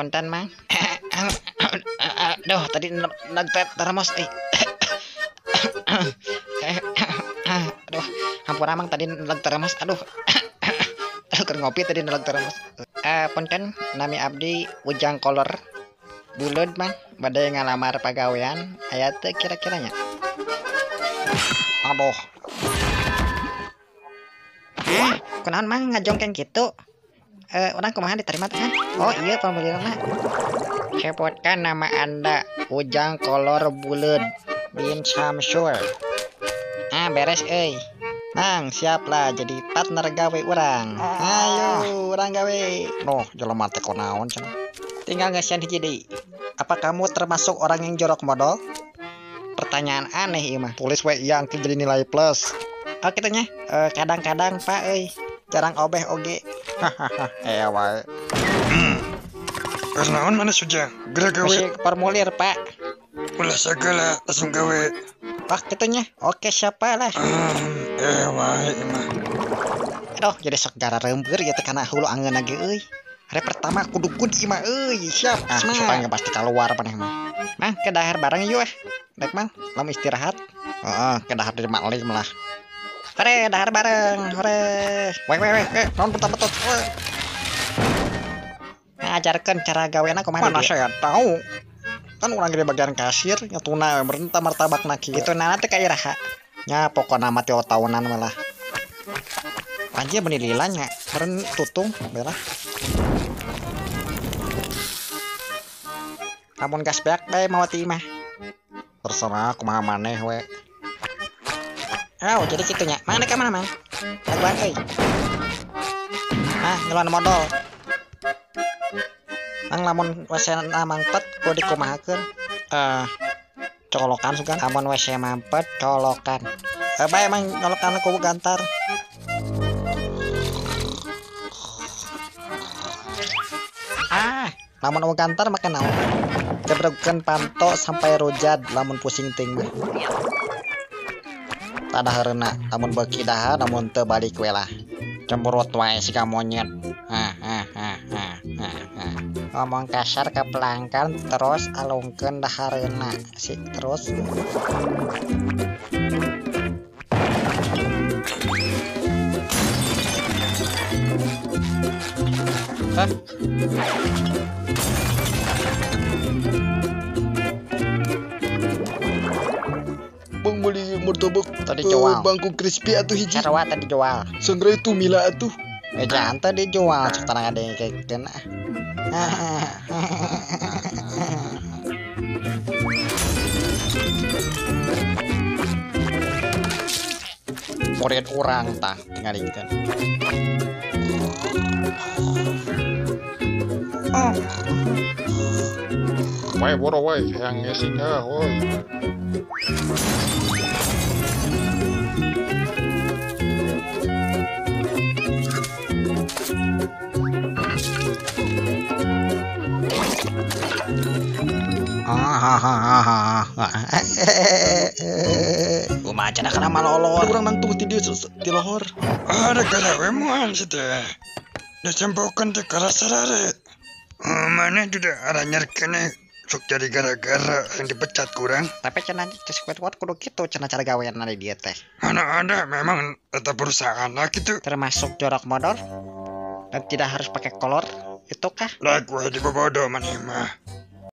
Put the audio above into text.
Punten, Mang. Aduh, tadi nagtermos eh. Aduh, hampura Mang, tadi nagtermos. Aduh. Aduh, keur ngopi tadi nagtermos. Punten, nami abdi Ujang Kolor. Buleud, Mang, bade ngalamar pagawean, aya teu kira-kiranya? Aduh. Kunaon Mang ngajongkeng kitu? Urang kumaha diterima teh? Oh iya, formulirna. Sebutkan nama Anda, Ujang Kolor Buleud bin Samsur. Ah, beres euy. Mang, siap lah jadi partner gawe urang. Ayo, urang gawe. Noh, jelema teh kunaon cenah. Tinggal ngesian hiji deui. Apa kamu termasuk orang yang jorok modal? Pertanyaan aneh ieu mah. Tulis we ieu angke jadi nilai plus. Oh kitu nya. Kadang-kadang Pak euy, jarang obeh oge. Hahaha, wae. Keur naon maneh Ujang? Geura gawe. Masih formulir, Pak. Ulah sagala langsung gawe. Wah, kitu nya. Oke, siapa lah. Wae mah. Aduh, jadi sok garareumpeur ieu teh kana hulu angeunna ge euy. Hari pertama kudu good ieu mah euy, siap. Ah, supaya pasti keluar maneh mah. Mang, ke dahar bareng yuk ah. Rek Mang, lamun istirahat. Heeh, ke dahar di maklim lah. Hore, dahar bareng. Hore. Weh weh weh, naon betot-betot. Ngajarkeun cara gawena kumaha Mana saya tahu. Kan urang di bagian kasir nyatuna we berenta martabakna kieu. Itu nana teh ka iraha. Nya pokona mah tilu taunan we lah. Anjir beuni lila nya, meureun tutung belah. Lamun gas beak bae mawa ti imah. Terserah kumaha maneh we. Oh, jadi kitu nya. Mana ka mana, Mang? Dagoan euy. Ah, ngeluan modal. Mang, lamun WC na mampet kudu dikumahakeun? Colokan sugan. Lamun WC mampet colokan. Bae Mang nyolokan ku gantar. Ah, lamun eueuh gantar make naon? Jebregkeun panto sampai rujad lamun pusing ting mah. Tadaheurna lamun beuki dahar lamun teu balik we lah. Cemberut wae siga monyet. Ha ha ha ha ha. Ngomong kasar ke pelanggan terus alungkeun dahareuna si terus. Hah? Bang beli martabak tadi jual. Bangku crispy atuh hiji. Sarua tadi jual. Sanggra itu mila atuh. Jangan tadi jual cek tanah ada yang kayak kena. Murid urang tah tingalikeun. Oh. Woi boro woi, yang ngesing ah woi. Kumaha cenah kana malolor. Urang nangtung ti dieu ti lohor. Ada kana we moal si teh. Dicempokeun teh karasarare. Mana juga aranyar kene sok jadi gara-gara yang dipecat kurang. Tapi cenah Squidward kudu kitu cenah cara gawean di dia teh. Mana ada memang tetap perusahaan lah gitu. Termasuk jorok modor dan tidak harus pakai kolor itu kah? Lah gue dibodoh maneh mah.